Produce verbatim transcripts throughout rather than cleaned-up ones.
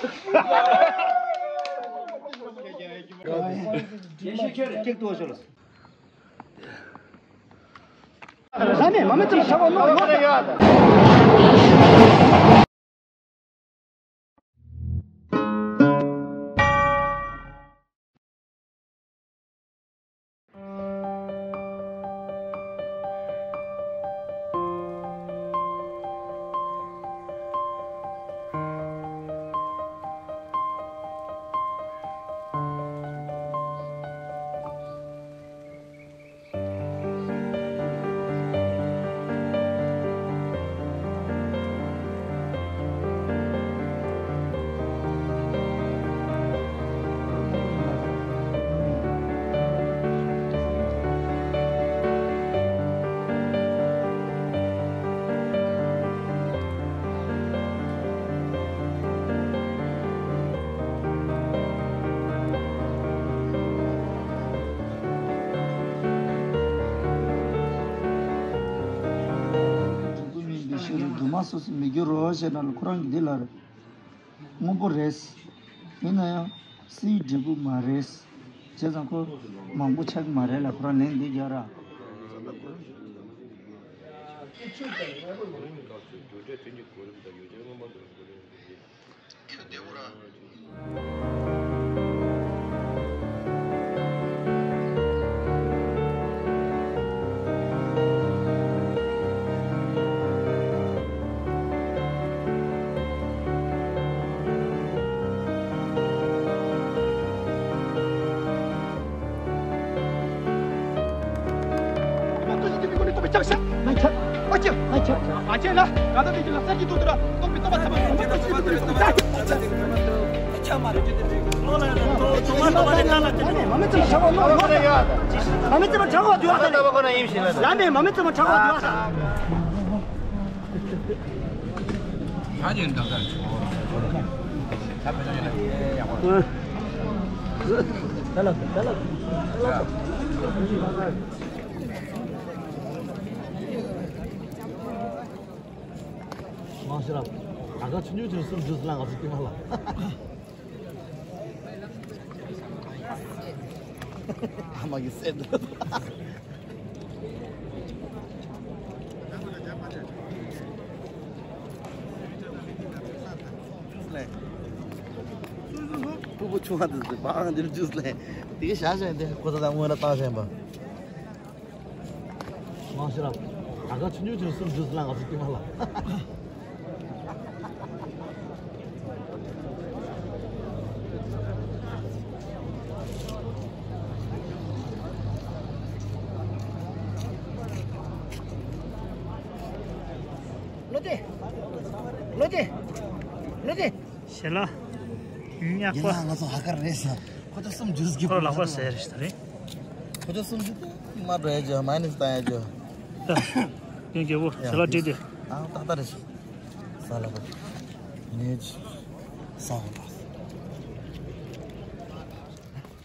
ལ་མེ་མ་མེ་ཙམ་ཆགས་པ་ནོར་ཡོད། འབྲས་བུ་མིན་པའི་ཕྱིར་སྒྱུ་མ་སོ་སོར་མི་འགྱུར་རོ་ཞེ་ན་ལ་ཁོ་རང་གི་འདི་ལ་རེད། དངོས་པོ་རེད། ཡིན་ན་ཡང་སུའི་འབྲས་བུ་མ་རེད། བྱས་ཙང་ཁོ་མང་པོ་ཆགས་ཀྱི་མ་རེད་ལ་ཁོ་རང་ལན་འདི་རྒྱག་ར། མང་ཤོས་ར། ད་ག་ཆུང་ཆུང་ཆུང་སུམ་ཇུས་ལ་ང་ཚོ་ཀྱི་མ་ལ། ཨ་མ་གི་སེམས། ལས། ཕྲུ་གུ་ཆུང་བ་དེ་ཚོས་བང་འདིར་ཇུས་ལས། དེ་ག་བཞག་བཞག་འདི་ཁོ་ཚོ་དང་སྔོན་ལ་བཏང་བཞག་པ། མང་ཤོས་ར། ད་ག་ཆུང་ཆུང་ཆུང་སུམ་ཇུས་ལ་ང་ཚོ་ཀྱི་མ་ལ། བློ་བདེ། བློ་བདེ། བློ་བདེ། ཞལ་ལག་ཉག་པ། ཡིན་ན་ང་ཚོ་ཧ་ཀར་རེད་ཟེར། ཁོ་ཚོ་སུམ་ཇུས་ཀྱི་ཁོ་ལག་པ་ཟེར་ཞིག་རེད། ཁོ་ཚོ་སུམ་ཇུས་དེ་མ་འགྲོ་ཡ་ཅོ་མ་ནི་ལྟ་ཡ་ཅོ། ད། ཡིན་རྒྱལ་པོ་ཞལ་ལག་བྲིས་ཏེ། ཨ་ཏག་ཏག་རེད་ཤག་ས་ལ་པ། ནེ་ཅི། ས་ཧོ་ལ།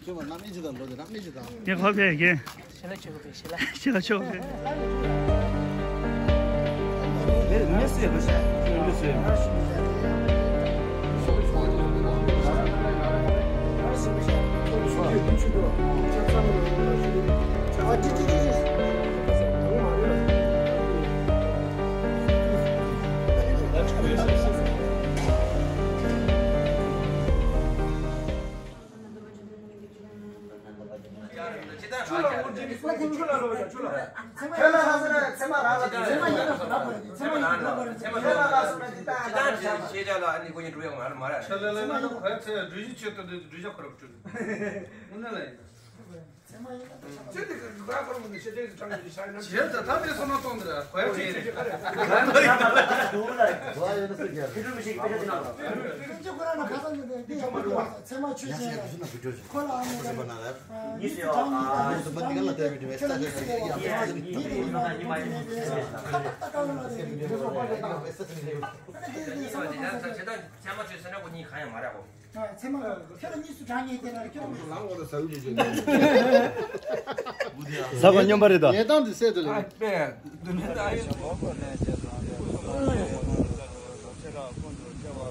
ཁྱོད་མ་རྣམ་སྨིན་ཅི་དང་ལོ་དེ་རྣམ་སྨིན་ཅི་དང་། ངས་ཁ་ཕྱེ་གི། ཞེ་ལ་ཆོག་གི་ཞེ་ལ། ཞེ་ལ་ཆོག་གི། མེ་སེ་རུ་ཤ་མེ་སེ་རུ་ཤ། ཚད་མ་ཆོད་ཟེར་ན་ཁོ་གཉིས་གང་ཡང་མ་རེད་གོ། ཚད་མ་ཁྱེད་རང་གཉིས་སུ་གྲངས་ངེས་དེ་ལ་ཁྱེད་རང་ལང་འོ་ལ་ཟ་བུ་ཅོ་ཅོ། ཟ་བ་སྙོམས་པ་རེད་ད། ཉལ་སྟངས་འདི་གསལ་དུ་ལེན། ཨ་པས་དུ་ནས་ད་ཡོད།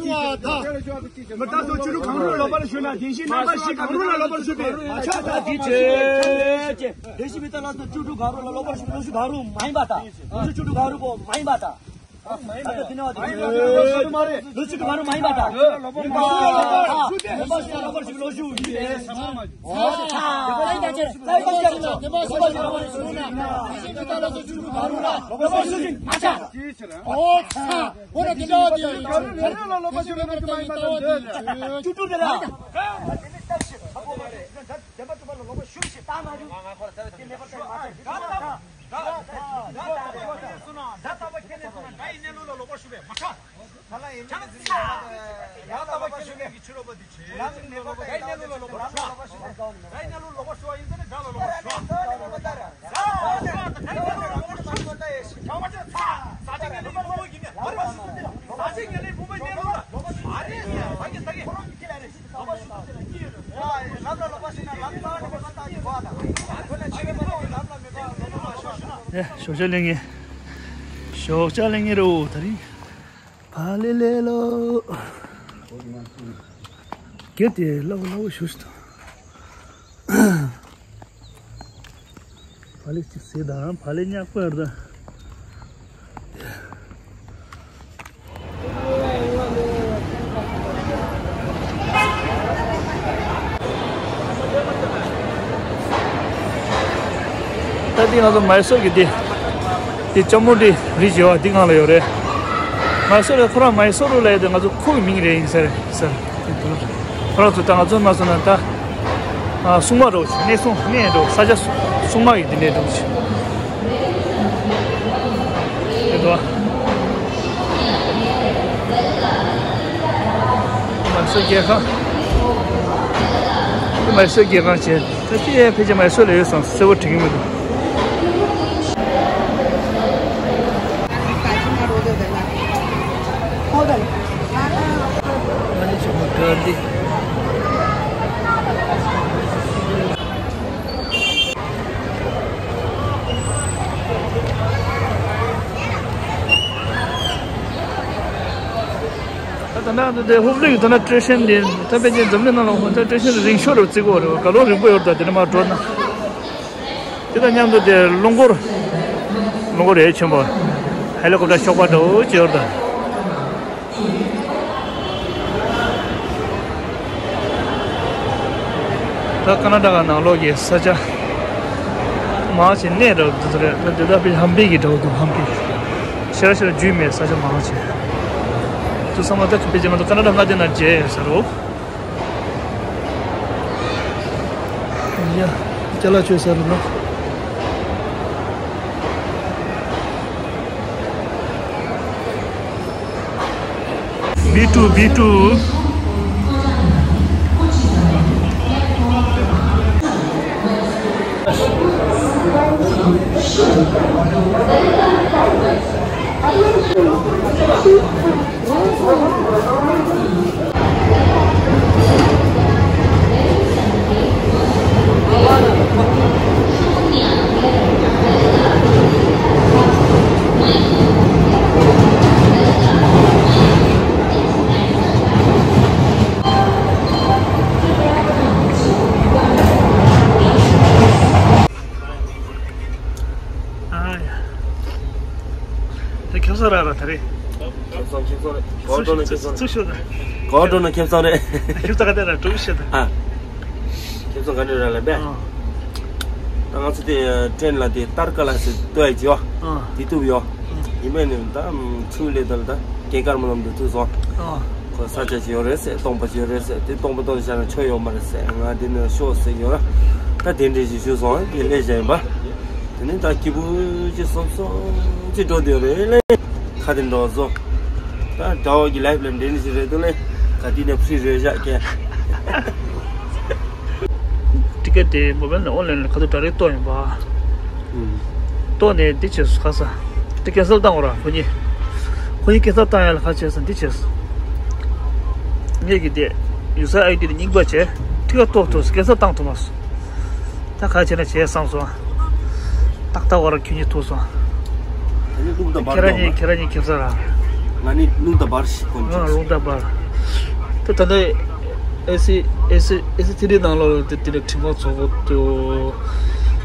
ཞུ་བ་དང་། མི་རྟག་སོགས་བཅུ་དྲུག་གང་རུང་ལ་སློབ་པར་ཞུ་ན། བདེན་བཞིའི་རྣམ་པ་བཞི་གང་རུང་ལ་སློབ་པར་ཞུ་བས་མ་ཆགས་པ་དེའི་ཕྱིར། བདེན་བཞིའི་མི་རྟག་སོགས་བཅུ་དྲུག་གང་རུང་ལ་སློབ་པར་ཞུ་བའི་ལོག་ཞུགས་གང་རུང་མ་ཡིན་པར་ཐལ། ལོག་ཞུགས་བཅུ་དྲུག་གང་རུང་པོ་མ་ཡིན་པར་ཐལ། ད་ལྟ་དེ་ནས་བ་དེ་ལོག་ཞུགས་གང་རུང་མ་ཡིན་པར་ཐལ། ཡིན་པར་ཐལ། ལོག་པར་ཞུ་ན་ལོག་པར་ཞུ་བའི་ལོག་ཞུགས་ཡིན་པས། ཨོ་ཚ། ད་ལྟ་དེ་ལོག་ཞུགས་གང་རུང་ལ་ལོག་པར་ཞུ་ཞིང་མ་ཆགས། ཨོ་ཚ། འོ་ན་དེ་འདྲ་བ་དེ་ཡང་ཡིན། བཅུ་དྲུག་དེ་ར། ཨེ། ཞོགས་ཇ་ལེན་ངེས། ཞོགས་ཇ་ལེན་ངེས་རེད་འོ། ད་རིང་ཕ་ལེ་ལེ་ལོ། གལ་ཏེ་སླ་བོ་སླ་བོ་ཞུ་ཞུ་དང་། ཕ་ལེ་གཅིག་ཟེར་དང་། ཕ་ལེ་ཉག་པར་དང་། ད་འདི་ང་ཚོ་མའི་སོར་གྱི་འདི། འདི་ལྕམ་མོ་འདི་རི་བྱེ་བ་འདི་སྒང་ལ་ཡོད་རེད། མའི་སོར་ལ་ཁོ་རང་མའི་སོར་ལ་ཡོད་དེ་ང་ཚོ་ཁོ་གི་མིང་རེད་ཡིན་ཟེར་ཟེར། ཁོ་རང་ཚོ་ད་ང་ཚོ་མ་སོང་ན་ད། ཨ། སྲུང་མ་རོ། གནས་སྲུང་། གནས་རོ། ས་ཆ་སྲུང་མ་ཡི་འདི་ནས་འགྲོ་ཆེ། དེ་དོ། མའི་སོར་རྒྱལ་ཁང་། མའི་སོར་རྒྱལ་ཁང་བྱས། ད་ཅི་ཡང་ཕལ་ཆེར་མའི་སོར་ལ་ཡོད་སོང་གསལ་པོ་དྲན་གྱི་མི་འདུག་ད་ལྟ་ན་དེ་ཧུབ་ལུག་ད་ལྟ་སྟེ་ཤན་དེ་ད་ཕལ་ཆེར་འཛམ་གླིང་ནང་ལ་ཧུབ་ལུག་སྟེ་ཤན་རིང་ཤོས་རུ་བརྩི་གོ་རེད། ག་ལོ་རིང་པོ་ཡོད་ད། དེ་ནས་མར་འགྲོ་ན། དེ་དང་མཉམ་དུ་དེ་རླུང་འཁོར། རླུང་འཁོར་ཡས་ཆེན་པོ། ཧེ་ལི་ཀོབ་ཊར་གཤོག་པ་འདྲ་བོ་ཅིག་ཡོད་ད། ད་ཀ་ན་ཌ་ག་ནང་ལོགས་ཀྱི་ས་ཆ་མང་ཆེ་གནས་འདྲ་བོ་འདི་ཚོ་རེད། ད་འདི་ད་དཔེ་ཧམ་པི་གི་འདྲ་བོ་འདུག་ཧམ་པི། ཤར་ཤར་རྒྱུས་མེད་ས་ཆ་མང་ཆེ། དུ་ཚང་མ་ད་དཔེ་ཅན་མ་གཏོགས་ཀ་ན་ཌ་མངའ་སྡེ་ནང་མཇལ་ཡོད་ས་རེད། ཡ། ཅ་ལག་མཆོད་ས་རེད་ལ། བི་ཊུ། བི་ཊུ། ཚོ་ར་ར་ད་རེད། ཁེ་བཟང་ཁེ་བཟང་རེད། གོ་ཊོ་ན་ཁེ་བཟང་རེད། ཚུགས་ཤོད་ད། གོ་ཊོ་ན་ཁེ་བཟང་རེད། ཁེ་བཟང་ག་དེ་ར་གྲོགས་ཤོད་ད། ཨ། ཁེ་བཟང་ག་འདྲ་ར་ལ་བས། ཨ། ད་ང་ཚོ་དེ་ཊེན་ལ་དེ་ཏར་ཀ་ལ་སི་ཏོ་ཡ་ཅི་བ། ཨ། དེ་ཐུབ་ཡོ། ཨ། ཡིན་པས་ནི་ད་ཚུགས་ལས་དར་ད་སྐྱེ་དཀར་མ་ལམ་དུ་ཐུག་སོང་། ཨ། ཁོ་ས་ཆ་ཅི་ཡོད་རེད་ཟེར། སྟོང་པ་ཅི་ཡོད་རེད་ཟེར། དེ་སྟོང་པ་སྟོང་བཞག་ན་ཆོ་ཡོད་མ་རེད་ཟེར། ང་དེ་ནས་ཤོག་ཟེར་ཡོད་ར། ད་དེ་འདྲས་ཞིག་ཞུས་སོང་། དེ་ལས་གཞན་པ། དེ་ནས་ད་སྐྱིད་པོ་ཅིག་སོབ་སོབ་ཅིག་འགྲོ་བསྡད་རེད་ལེ། ཁ་དེ་འགྲོ་སོང་། ད་དགྲ་བོ་གི་ལའིབ་ལ་འདྲེན་ཞིག་རེད་འདུག་ལེ། ག་དུས་ནས་ཕི་རི་རེད་བཞག་གས། ཊི་ཀེ་ཊི་དེ་མོ་བེལ་ནས་ཨོན་ལན་ལ་ཁ་ཐུག་ཌའི་རེག་གཏོང་ཡིན་པ། ཨུམ། གཏོང་ནས་འདི་བྱས་སོང་ཁ་ས། དེ་ཀེན་སལ་བཏང་བ་ར་ཁོ་གཉིས། ཁོ་གཉིས་ཀེན་སལ་བཏང་ཡ་ལ་ཁ་བྱས་སོང་འདི་བྱས་སོང་། ངེད་ཀྱི་དེ་ཡུ་ས་ཨའི་ཌི་དེ་རྙིང་པ་བྱས། ཊི་ཀེ་ཊི་གཏོང་ཐུབ་སོང་། ཀེན་སལ་བཏང་ཐུབ་མ་སོང་། ད་ག་བྱས་ན་བྱས་བསམ་སོང་། ཏག་ཏག་བར་ཁྱོད་གཉིས་ཐུག་སོང་། ད་ནི་རླུང་རྟ་ཁྱེད་བར་རང་གཉིས་ཐོག་ཁྱེད་རང་གཉིས་ཁེབས་ས་ར། ང་ནི་རླུང་རྟ་བར་ཞིག་གོན་ཨ་གྱི། རླུང་རྟ་བར། ད་ད་ནི་ཨེ་སི་ཨེ་སི་ཨེ་སི་ཐི་རི་ནང་ལོགས་ལ་དེ་དེ་ནས་དྲི་མ་ཚོགས་པོ་དུ་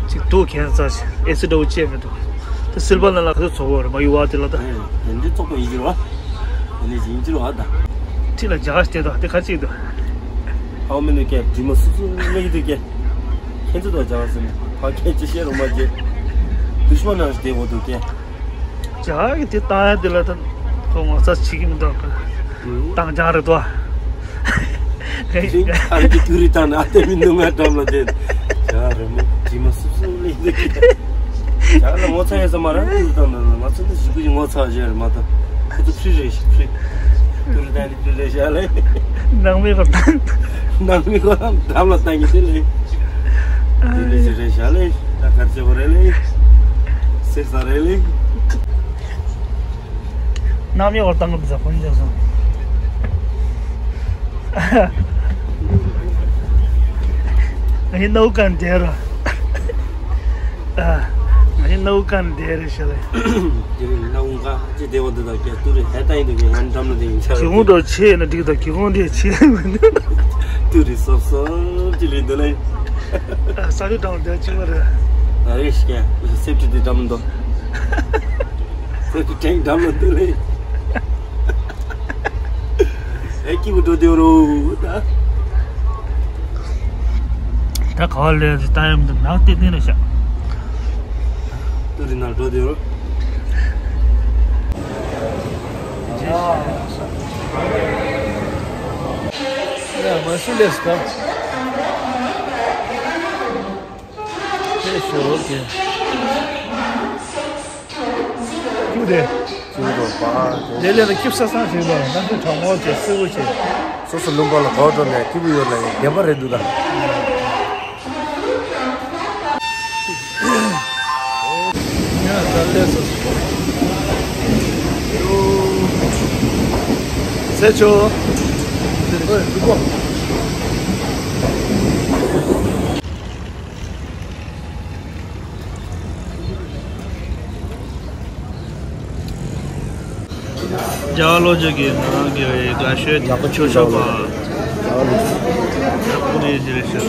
ཅིག་འདུག་ཁྱེད་རང་ཚ་ཞིག་ཨེ་སི་འདྲ་བོ་བཅད་མི་འདུག་ད་སིལ་བ་ནང་ལ་ག་ཚོད་ཚོགས་པོ་རེད་མ་ཡུ་བ་དེ་ལ་ད། ཨེ་དེ་འདྲའི་ཚོགས་པོ་ཡིན་གྱི་རེད་བ། དེ་ནས་ཡིན་གྱི་རེད་བ་ད། ཁྲི་ལ་རྒྱ་གར་སྟེ་ད་དེ་ཁ་ཅིག་འདུག་ཨའོ་མི་ནུ་ཀེ་དྲི་མ་སུབ་སུབ་སླེབས་ཀྱི་འདུག་ཀེ། ཁྱེད་ཚོ་དང་སྦྱང་ཟིན་ཕ་ཁྱེད་ཅི་བཤད་རུང་མ་བརྗེད། དུཤ་མ་ནང་བསྡད་འོ་འདུག་ཀེ། ཇ་གི་དེ་བཏང་ཡ་དེ་ལ་ད་ཁོ་ངོ་ཚ་བྱེད་ཀྱི་མི་འདུག་ག་བཏང་ཅང་རེད་དོ། ཨ་རི་གི་ཐུག་རི་བཏང་ནས་ཨ་ཏེ་མི་འདུག་ང་འགྲམ་ལ་བསྡད། ཇ་རི་མོ་དྲི་མ་སུབ་སུབ་སླེབས་འདུག་ཀེ། ཇ་ལ་ངོ་ཚ་ཡ་ས་མ་རང་ཐུག་རི་བཏང་ནས་ང་ཚོ་འདི་ཞིག་པུ་ཞིག་ངོ་ཚ་བྱས་རེད་མ་གཏོགས་ཁོ་ཚོ་ཕྲི་རེད་ཞིག་ཕྲི། ཐུག་རི་བཏང་ནས་ཕྲི་རེད་ཤག་ལེ། ནང་མི་ཁོ་རང་ནང་མི་ཁོ་རང་འགྲམ་ལ་བཏང་གི་དེ་ལེ། དེ་ལེ་ཞིག་རེད་ཤག་ལེ། ད་གར་བྱེད་པ་རེད་ལེ། སེ་ས་རེད་ལེ། ནང་མི་ཁོ་བཏང་གི་འདུག་ས་ཁོ་ནི་ཅག་སོང་། ངའི་སྣ་བུག་གང་བསྡད་ར། ཨ། ང་ནི་སྣ་བུག་གང་བསྡད་རེད་ཤག་ལེ། དེ་རིང་སྣ་བུག་གང་ཅི་བསྡད་པ་འདི་དང་ཀྱང་ཏུ་རེ་ཧེ་ཏང་ཡིན་འདུག་གི་ང་འགྲམ་ལ་དེ་ཡིན་ཆ་གི་རེད། ཧོང་དང་ཆེ་ན་འགྲིག་དང་གི་ཧོང་དེ་ཆེ་མི་འདུག་ཏུ་རེ་སོབ་སོབ་ཅི་ལེ་འདུག་ལེ། ཨ་ས་རུ་དང་བསྡད་ཅི་མ་རེད། ཨ་རེ་ཤི་ཀྱང་སེབ་ཏི་དེ་འགྲམ་འདུག་སེབ་ཏི་ཊེང་འགྲམ་ལ་འདུག་ལེ། ཨེ་སྐྱིད་པོ་འགྲོ་དེ་རོ་ད། ད་ག་བ་ལས་ད་ཡམ་དུ་ནག་ཏིག་ཏིག་ལ་ཤག་ཏུ་རི་ནང་འགྲོ་དེ་རོ། ཡ་མ་སུ་ལེས་ད། ཨེ་ཤོ་ཨོ་ཀེ། ཀྱུ་རེད། ཀྱུ་རོ་པ། དེ་ལས་ལ་སྐྱིབས་ས་སང་ཞིག་ལ་ནམ་རྒྱུན་གྲང་མོ་བྱས་སེར་པོ་བྱས། སོ་སོ་ལུང་པ་ལ་གོ་འགྲོ་ནས་སྐྱིད་པོ་ཡོད་ལ་ཡིན་བདེན་པ་རེད་འདུག་ད། ཡ་ད་ལས་སོ་སོ། ཟེར་ཆོག་རྒྱལ་བ་ལོ་རྒྱུས་ཀྱི་ང་རང་གི་དགའ་ཤོས་དགའ་པོ་ཆོས་ཤོག་པ། ཡག་པོ་ནས་ཞིག་རེད་ཤག